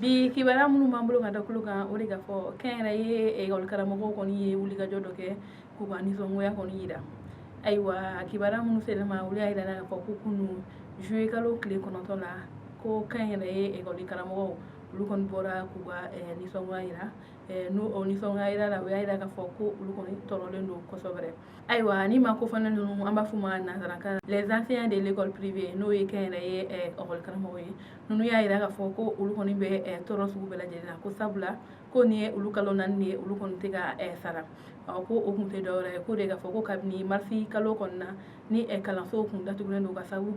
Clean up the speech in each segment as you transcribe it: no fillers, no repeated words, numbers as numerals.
Bi kibaruya minnu b'an bolo ka da tulo kan, o de ka fɔ kɛnyɛrɛye ekɔli karamɔgɔw kɔni ye wulikajɔ dɔ kɛ k'u ka nisɔngoya kɔni yira. Ayiwa, kibaruya minnu sera ma, olu y'a yira k'a fɔ ko kunu juillet kalo tile 9 la, ko kɛnyɛrɛye ekɔli karamɔgɔw, olu kɔni bɔra k'u ka nisɔngoya yira. N'o o nisɔngoya yira la, u y'a yira k'a fɔ ko olu kɔni tɔɔrɔlen don kosɛbɛ. Ayiwa, ni maa kofɔlen ninnu, an b'a f'u ma nanzarakan les enseignants de l'école privée, n'o ye kɛnyɛrɛye ekɔli karamɔgɔ ye. Ninnu y'a yira k'a fɔ ko olu kɔni bɛ tɔɔrɔ sugu bɛɛ lajɛlen na, ko sabula ko nin ye olu kalo 4 de ye, olu kɔni tɛ ka sara. Ko o kun tɛ dɔwɛrɛ ye, ko de k'a fɔ ko kabini marisi kalo kɔni na ni kalansow kun datugulen don ka sababu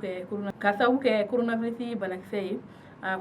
kɛ coronavirus banakisɛ ye,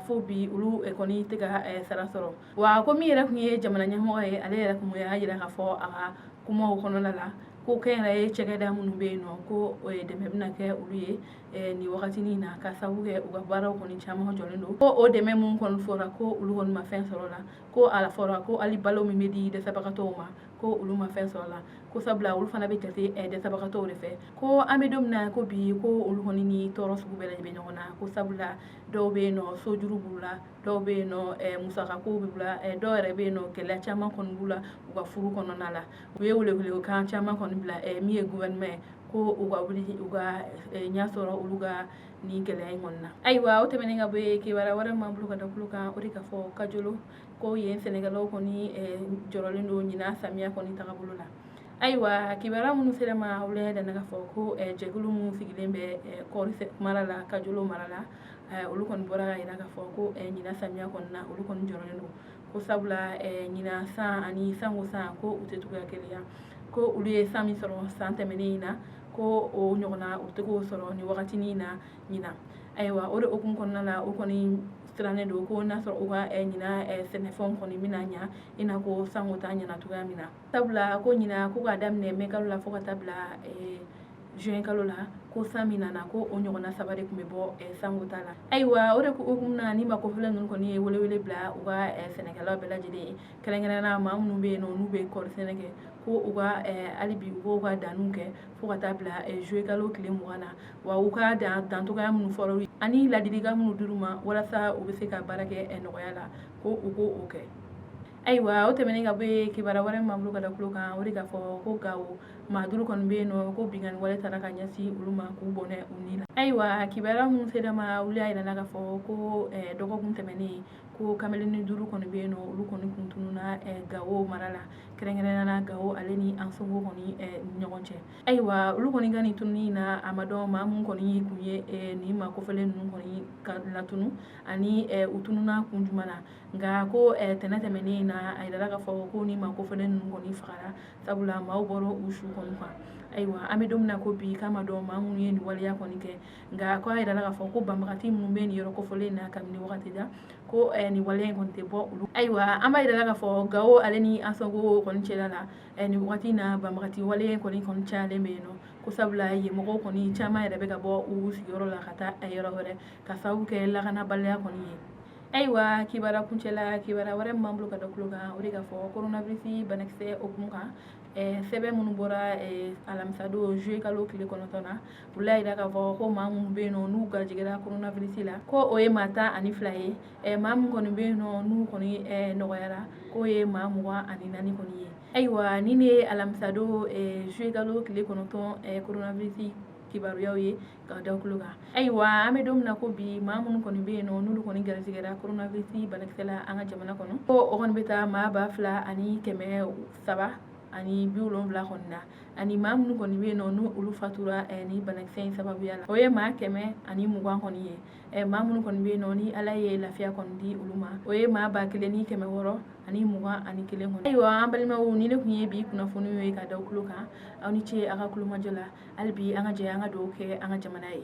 fo bi olu kɔni tɛ ka sara sɔrɔ. Wa ko min yɛrɛ tun ye jamana ɲɛmɔgɔ ye, ale yɛrɛ tun y'a yira k'a fɔ a ka kumaw kɔnɔna la ko kɛnyɛrɛye cakɛda minnu bɛ yen nɔ, ko dɛmɛ bɛna kɛ olu ye nin wagatinin na, ka sababu kɛ u ka baaraw kɔni caman jɔlen don. Ko o dɛmɛ minnu kɔni fɔra, ko olu kɔni ma fɛn sɔrɔ la. Ko a fɔra ko hali balo min bɛ di dɛsɛbagatɔw ma, ko olu ma fɛn sɔrɔ la, ko sabula olu fana bɛ jate dɛsɛbagatɔw de fɛ. Ko an bɛ don min na ko bi, ko olu kɔni ni tɔɔrɔ sugu bɛɛ lajɛlen bɛ ɲɔgɔn na, ko sabula dɔw bɛ yen nɔ, sojuru b'u la, dɔw bɛ yen nɔ, musakako b'u la, dɔw yɛrɛ bɛ yen nɔ, gɛlɛya caman kɔni b'u la u ka furu kɔnɔna la. U ye welewelekan caman kɔni bila min ye gouvernement ye, ko u ka wuli u ka ɲɛ sɔrɔ olu ka nin gɛlɛya in kɔni na. Ayiwa, o tɛmɛnen ka bɔ yen, kibaruya wɛrɛ min b'an bolo ka da tulo kan, o de ka fɔ Kajolo, ko yen sɛnɛkɛlaw kɔni jɔrɔlen don ɲinan samiya kɔni tagabolo la. Ayiwa, kibaruya minnu sera ma, olu y'a yira k'a fɔ ko jɛkulu minnu sigilen bɛ kɔɔri mara la, Kajolo mara la, olu kɔni bɔra ka yira k'a fɔ ko ɲinan samiya kɔni na, olu kɔni jɔrɔlen don, ko sabula ɲinan san ani sango san, ko u tɛ cogoya kelen ya. Ko olu ye san min sɔrɔ san tɛmɛnen in na, ko o ɲɔgɔnna u tɛ k'o sɔrɔ nin wagatinin na ɲinan. Ayiwa, o de hukumu kɔnɔna la, o kɔni sirannen don ko n'a sɔrɔ u ka ɲinan sɛnɛfɛnw kɔni bɛna ɲa i n'a ko sango ta ɲɛna cogoya min na, sabula ko ɲinan, ko k'a daminɛ mɛ kalo la fo ka taa bila juin kalo la, ko san min nana, ko o ɲɔgɔnna saba de tun bɛ bɔ sango ta la. Ayiwa, o de hukumu na, ni maa kofɔlen ninnu kɔni ye welewele bila u ka sɛnɛkɛlaw bɛɛ lajɛlen ye, kɛrɛnkɛrɛnnenya maa minnu bɛ yen nɔ, n'u bɛ kɔɔri sɛnɛ kɛ, ko u ka hali bi u k'u ka danniw kɛ fo ka taa bila juillet kalo tile 20 na. Wa u ka dan dancogoya minnu fɔra ani ladilikan minnu dir'u ma walasa u bɛ se ka baara kɛ nɔgɔya la, ko u k'o kɛ. Ayiwa, o tɛmɛnen ka bɔ yen, kibaruya wɛrɛ min b'an bolo ka da tulo kan, o de k'a fɔ ko Gawo, maa duuru kɔni bɛ yen nɔ, ko binkanni wale taara ka ɲɛsin olu ma k'u bɔnɛ u ni la. Ayiwa, kibaruya minnu sera ma, olu y'a yira k'a fɔ ko dɔgɔkun tɛmɛnen, ko kamalennin duuru kɔni bɛ yen nɔ, olu kɔni kun tununna Gawo mara la, kɛrɛnkɛrɛnnenya la Gawo ale ni Ansongo kɔni ɲɔgɔn cɛ. Ayiwa, olu kɔni ka nin tununi in na, a ma dɔn maa mun kɔni kun ye nin maa kofɔlen ninnu kɔni ka latunu ani u tununna kun jumɛn na. Nka ko tɛnɛ tɛmɛnen in na, a yirala k'a fɔ ko ni maa kofɔlen ninnu kɔni fagara, sabula maaw bɔra u su kɔni kan. Ayiwa, an bɛ don min na ko bi, k'a ma dɔn maa minnu ye nin waleya kɔni kɛ. Nka ko a yirala k'a fɔ ko banbagati minnu bɛ nin yɔrɔ kofɔlen in na kabini wagati jan, ko nin waleya in kɔni tɛ bɔ olu. Ayiwa, an b'a yirala k'a fɔ Gawo ale ni Ansongo kɔni cɛla la, nin wagati in na, banbagati wale in kɔni cayalen bɛ yen nɔ, ko sabula yen mɔgɔw kɔni caman yɛrɛ bɛ ka bɔ u sigiyɔrɔ la ka taa yɔrɔ wɛrɛ, ka sababu kɛ lakanabaliya kɔni ye. Ayiwa, kibaruya kuncɛla, kibaruya wɛrɛ min b'an bolo ka da tulo kan, o de k'a fɔ coronavirus banakisɛ hukumu kan, sɛbɛn minnu bɔra alamisa don juillet kalo tile 9 na, olu y'a yira k'a fɔ ko maa minnu bɛ yen nɔ, n'u garijɛgɛra coronavirus la, ko o ye maa 12 ye. Maa min kɔni bɛ yen nɔ, n'u kɔni nɔgɔyara, k'o ye maa 24 kɔni ye. Ayiwa, ni ne ye alamisa don juillet kalo tile 9 coronavirus kibaruyaw ye ka da tulo kan. Ayiwa, an bɛ don min na ko bi, maa minnu kɔni bɛ yen nɔ, n'olu kɔni garijɛgɛra coronavirus banakisɛ la an ka jamana kɔnɔ, ko o kɔni bɛ taa maa 2370 kɔni na. Ani maa minnu kɔni bɛ yen nɔ, n'u olu fatura ni banakisɛ in sababuya la, o ye maa 120 kɔni ye. Maa minnu kɔni bɛ yen nɔ, ni Ala ye lafiya kɔni di olu ma, o ye maa 1621 kɔni. Ayiwa, an balimaw, ni ne tun ye bi kunnafoniw ye ka da tulo kan. Aw ni ce aw ka kulomajɔ la. Hali bi, an ka jɛ an ka dugawu kɛ an ka jamana ye.